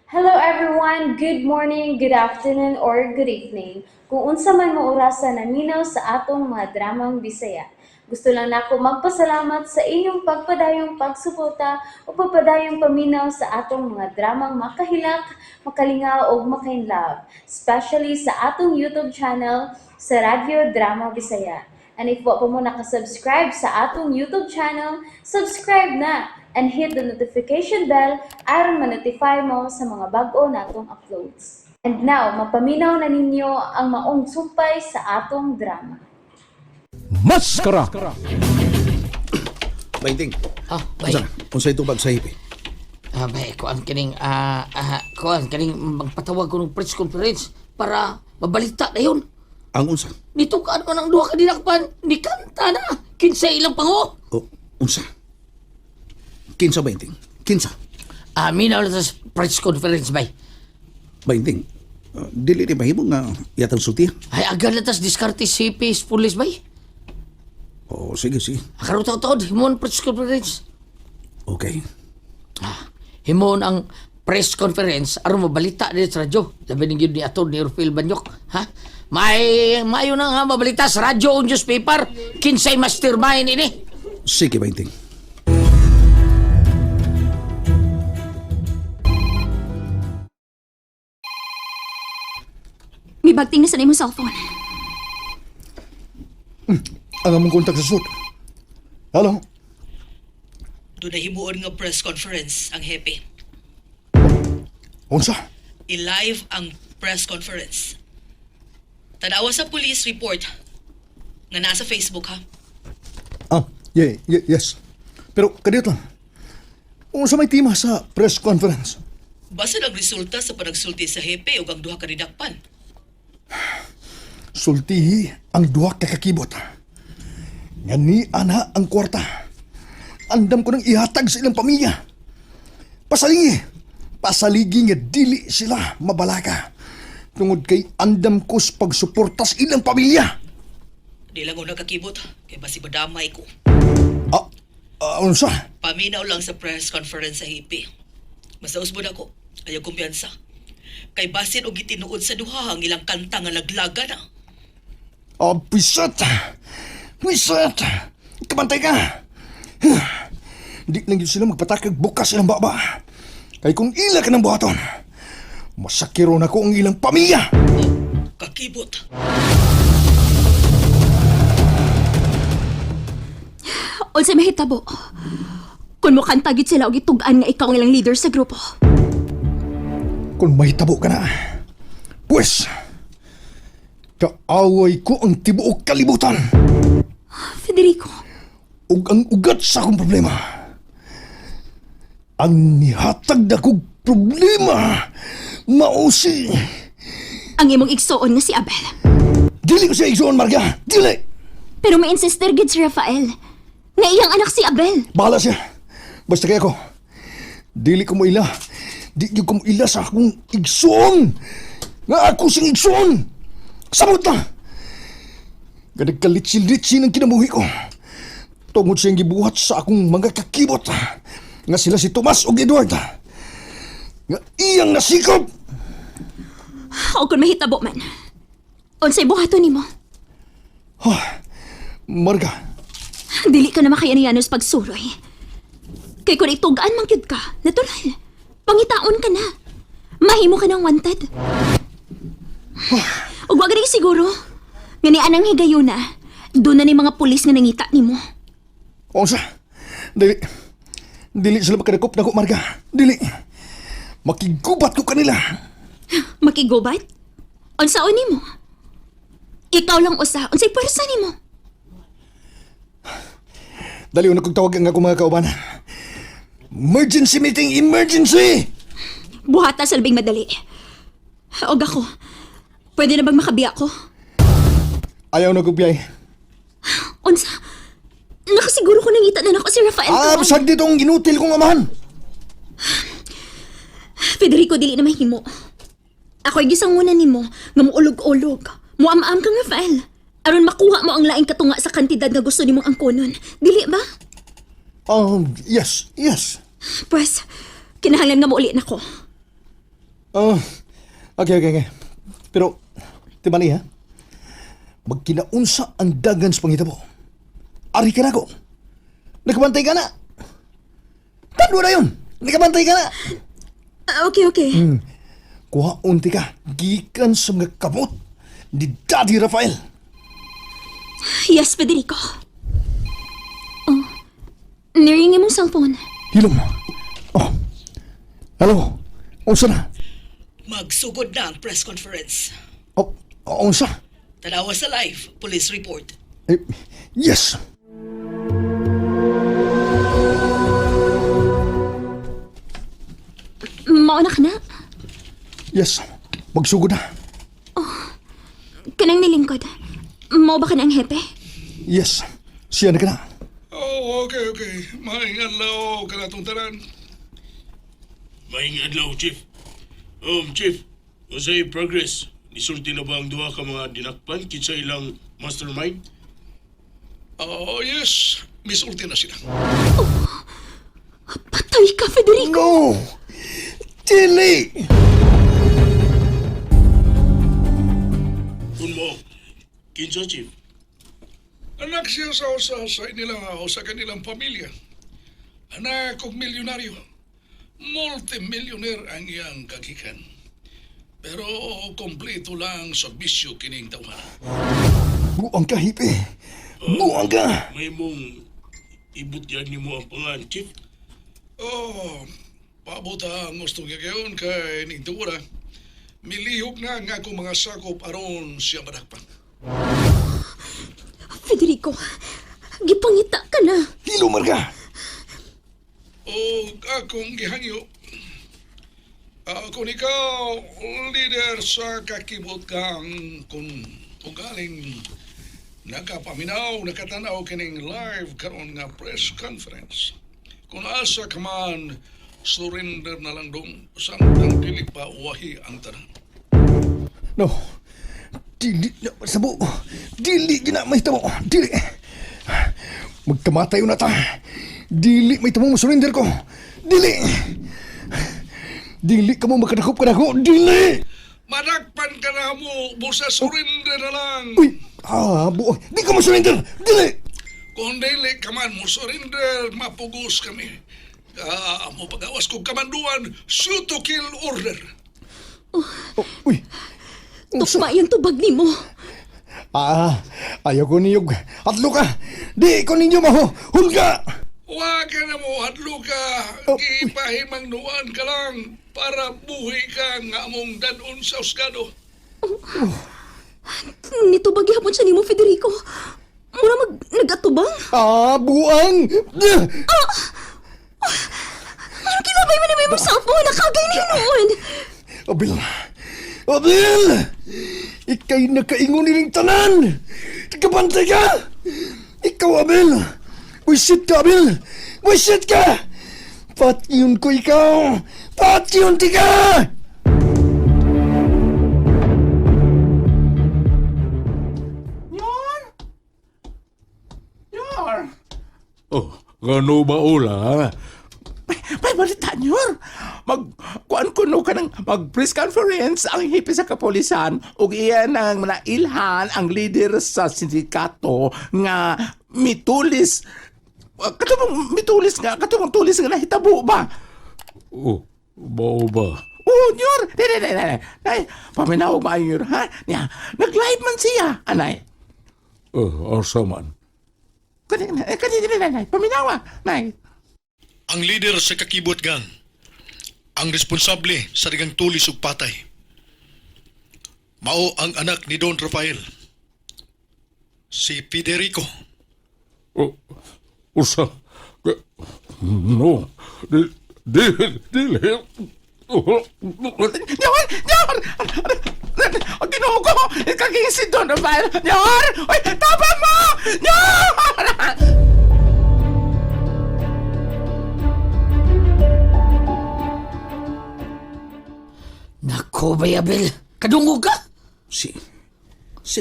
Hello everyone! Good morning, good afternoon, or good evening. Kung unsa man mo orasa naminaw sa atong mga dramang Bisaya. Gusto lang nako magpasalamat sa inyong pagpadayong pagsuporta o pagpadayong paminaw sa atong mga dramang makahilak, makalingaw ug makainlove, especially sa atong YouTube channel sa Radyo Drama Bisaya. And if wa pa mo nakasubscribe sa atong YouTube channel, subscribe na and hit the notification bell aron ma-notify mo sa mga bag-o natong uploads. And now, mapaminaw na ninyo ang maong sumpay sa atong drama. Maskara! Bainting. Ah, bay. Unsa na? Unsa itong bag sa hipi? Ah, bay, kuan kining kuan kining magpatawag ko ng press conference para mabalita na yun. Ang unsa? Nito ka ano ng duha ka dinakpan, ni kanta na. Kinsa ilang pango. O, unsa? Kinsa, Bainting? Kinsa? Ah, minaw na sa press conference, bay. Bainting. Dili ni mahimo nga yatang sulti. Ay, agad na tas diskarte si PS Police, bay. O, sige, sige. Karon taon, himon press conference. Okay. Ah, himon ang press conference aron mabalita din sa radyo. Labi ning gyud ni ato ni Orfil Banyok, ha? May mayo na nga mabalita sa radyo o newspaper. Kinsay mastermind ini. Sige, Bainting. May bagting na sa imong cellphone. Ang among kontak sa suit. Hello? Doon na himuon nga press conference ang hepe. Unsa? I-live ang press conference. Tanawa sa police report nga nasa Facebook ha. Ah, yeah, yeah, yes. Pero kadiyot lang. Unsa may tema sa press conference? Basta ang resulta sa panagsulti sa hepe ug ang duha ka redakpan. Sultihi ang duha ka kakibot. Nga ni ana ang kwarta. Andam ko nang ihatag sa ilang pamilya. Pasalingi. Pasaligi nga dili sila mabalaka. Tungod kay andam ko sa pagsuporta sa ilang pamilya. Di lang ako nakakibot kay basi badamay ko. Ah, ah, unsa? Paminaw lang sa press conference sa hepe. Mas usbon ako. Ayaw kumpiyansa. Kay basin og gitinuod sa duha ang ilang kanta nga laglaga na. Ah, pisat! Pisat! Kabantay ka! Di lang yun sila magpatakag bukas ilang baba. Kay kung ila ka ng buhaton, masakiro na ko ang ilang pamilya! Kakibot. Unsay mahitabo? Kung mukanta gyud sila og itug-an nga ikaw ang ilang leader sa grupo. Kung mahitabo ka na, pues, kaaway ko ang tibuok kalibutan Federico, ug ang ugat sa akong problema. Ang nihatag na kong problema, mausi. Ang imong igsuon nga si Abel. Dili ko siya igsuon, Marga. Dili! Pero may insister gid si Rafael nga iyang anak si Abel. Bahala siya. Basta kaya ko. Dili ko mo ila. Di gyud ko mo ila sa akong igsoon. Nga ako siyang igsoon. Sabot na. Nga nagkalitsi-litsi ng kinabuhi ko. Tungod siyang gibuhat sa akong mga kakibot. Nga sila si Tomas ug Edward. Nga iyang nasikop. O kung mahitabo man. Unsay buhaton nimo? Marga, Dili ka na makayanayanos pagsuroy. Kay kung itug-an man gyud ka, natural. Pangitaon ka na. Mahimo ka ng wanted. Ug wa gani siguro. Nga ni anang higayuna, doon na ni mga pulis nga nangita nimo. Unsa? Dili. Dili sila makadakop na ko, Marga. Dili. Makigubat ko kanila. Makigubat? Unsaon nimo? Ikaw lang usa, unsay pwersa nimo? Dali na kong tawag ang akong mga kauban. Emergency meeting! Emergency! Buhata sa labing madali. Og ako, pwede na bang makabiya ko? Ayaw na kubiyay. Unsa? Nakasiguro ko nangita na nako si Rafael. Ah, karon. saan dito ang inutil kong amahan? Federico, dili na mahimo. Ako'y gisangunan nimo nga muulog-ulog. Muam-am kang Rafael. Aron makuha mo ang laing katunga sa kantidad nga gusto nimong angkonon. Dili ba? Yes, yes. Pwes, kinahanglan nga muuli na ko. Oh, okay. Pero, timani ha? Magkinaunsa ang dagan sa pangitabo. Ari ka na ko. Nakabantay ka na. Tando na yun. Nakabantay ka na. Ah, okay. Kuha unti ka. Gikan sa mga kamot ni Daddy Rafael. Yes, Federico. Oh, niring imong cellphone. Hilom. Oh. Hello. Unsa na? Magsugod na ang press conference. Oh, unsa? Tanawa sa live, police report. Eh, yes. Mauna ka na. Yes. Magsugod na. Kanang nilingkod. Mao ba ka na ang hepe? Yes. Siya na ka na. Oh, okay. Maing adlaw kanatong tanan. Maayong adlaw, Chief. Chief, unsay progress? Nisulti na ba ang duha ka mga dinakpan kinsa ilang mastermind? Oh, yes. Misulti na sila. Patay ka, Federico! No! Dili! Kun mo, kinsa, Chief? Anak siya sa usa sa inilang o sa kanilang pamilya. Anak og milyonaryo. Multimillionaire ang iyang kagikan. Pero kompleto lang sa bisyo kining tawhana. Buang ka, hipe. Buang ka! May mong ibutyan nimo ang pangan, Chief. Oh, paabot ha ang gusto niya gayon kay ning tuwara. Milihok na ang akong mga sakop aron siya madakpan. Federico, gipangita ka na. Hilom ka! O akong gihangyo. Kung ikaw, leader sa kakibot kang kung ugaling nakapaminaw, nakatanaw kining live karon nga press conference. Kung asa ka man, surrender na lang dong samtang dili pa uwahi ang tanan. No. Dili na sabo. Dili gina may tamo. Dili. Magkamatay na ta. Dili may tamo mo surrender ko. Dili. Dili ka mo makadakop ka na ko. Dili. Madakpan ka na mo, busa surrender na lang. Uy. Ah, buo. Di ka mo surrender. Dili. Kung dili ka man mo surrender, mapugos kami. Ah, mo pagawas kong kamanduan, shoot to kill order. Oh, uy. Tukma yung tubag nimo. Ah, ayaw ko niyog. Atlo ka. Di ko ninyo maho. Hulga. Wa ka na mo, hadlo ka. Oh, Gipahimangnuan ka lang para buhi ka nga among dadon sa usgado. Nitubag gihapon siya nimo, Federico. Mura mag nagatubang. Ah, buang. Ano kinabay mo na may mong cellphone? Nakagay na yun noon. Abil! Abil! Ika'y nakaingon niling tanan! Kabantay ka! Ikaw, Abil! Wisit ka, Abil! Wisit ka! Patyon ko ikaw! Patyon ti ka! Oh, gano ba ula? May balita, Nyor. Mag, kuan kuno ka ng mag press conference ang hipi sa kapolisan ug iya nang nailhan ang leader sa sindikato nga mitulis katong mitulis nga katong tulis nga nahitabo ba? Oh, bao ba? Oh, Nyor! Di, di, di, di. Ay, paminaw ba, Nyor, ha? Niya, nag-live man siya, anay. Oh, asa man? Kani, kani, di, di, nay, paminawa, nay. Ang leader sa Kakibot Gang, ang responsable sa dagang tulis ug patay. Mao ang anak ni Don Rafael, si Federico. Oh, usa. No. Di, di, dili. Nyor! Nyor! Ang Ginoo ko! Kaging si Don Rafael! Nyor! Uy, tama mo! Nyor! Nako, Bayabel. Kadungog ka! Si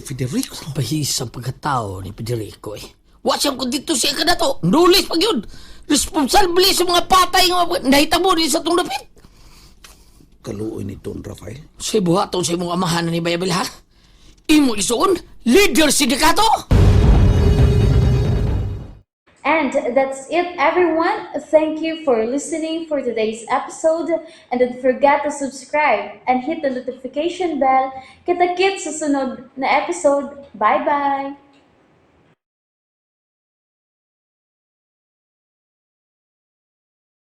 Federico. Bahis ang pagkatao ni Federico eh. Wa siyang kung dito siya ka na to. Nulis pag yun. Responsable sa mga patay nga nahitabo din sa itong dapit. Kaluoy ni Don Rafael. Say buhaton sa imong amahan ni Bayabel ha? Imo isuon, leader sindikato! And that's it, everyone. Thank you for listening for today's episode. And don't forget to subscribe and hit the notification bell. Kita-kits sa sunod na episode. Bye-bye!